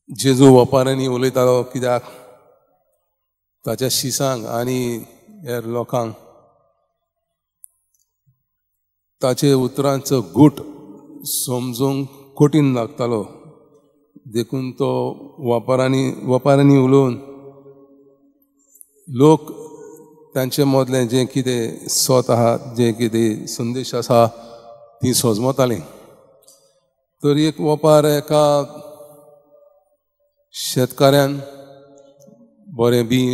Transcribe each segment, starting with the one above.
जेजू वपारांनी उलयतालो कित्याक ताच्या शिसांक आनी हेर लोकांक ताचे उतरांचो गूट समजूंक कठीण लागतालो, देखून तो वपारांनी उलोवन लोक तांचे मदलें जें कितें सत आहा, जें कितें संदेश आसा ती सजमतालीं. तर एक वपार एका शेतकाऱ्यान बरें बी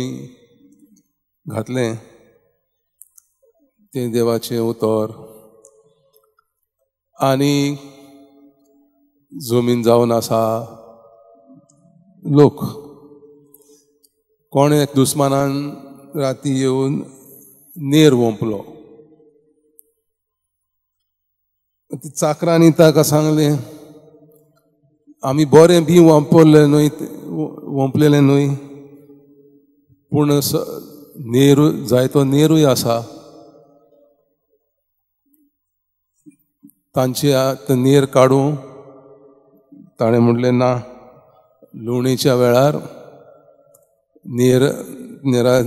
घातलें, तें देवाचें उतर, आनी जमीन जावन आसा लोक. कोण एक दुस्मानान राती येवन नेर वोंपलो, चाकरांनी ताका सांगलें आमी बरें बी वोंपलें न्हय, वोंपलेलें न्हय, पूण नेरू जायतो नेरूय आसा, तांचे नेर काडूं. ताणें म्हणलें ना, लुवणेच्या वेळार नेर नेरा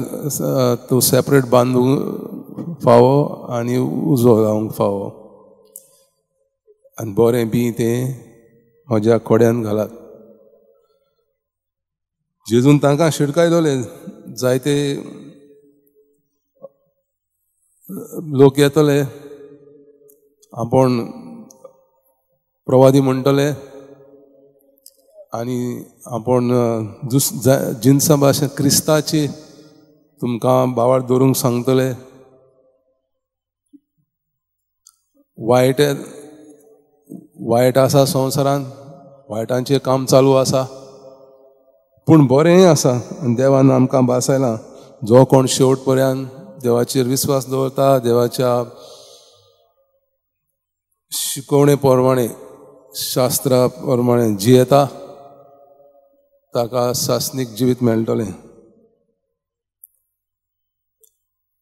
तो सेपरेट बांदूंक फावो आनी उजो लावंक फावो, आनी बरें बी तें म्हज्या कोड्यान घालात. जेजून तांकां शिडकायलोले, जायते लोक येतले, आपूण प्रवादी म्हणटले आनी आपूण जिनसां भाशेन क्रिस्ताची तुमकां बावाळ दवरूंक सांगतले. वायट वायट आसा संवसारांत, वायटांचें काम चालू आसा, पूण बरेंय आसा आनी देवान आमकां भासायलां, जो कोण शेवट पर्यंत देवाचेर विस्वास दवरता, देवाच्या शिकवणे प्रमाणे शास्त्रा प्रमाणे जियेता, ताका सासणीक जिवीत मेळटलें.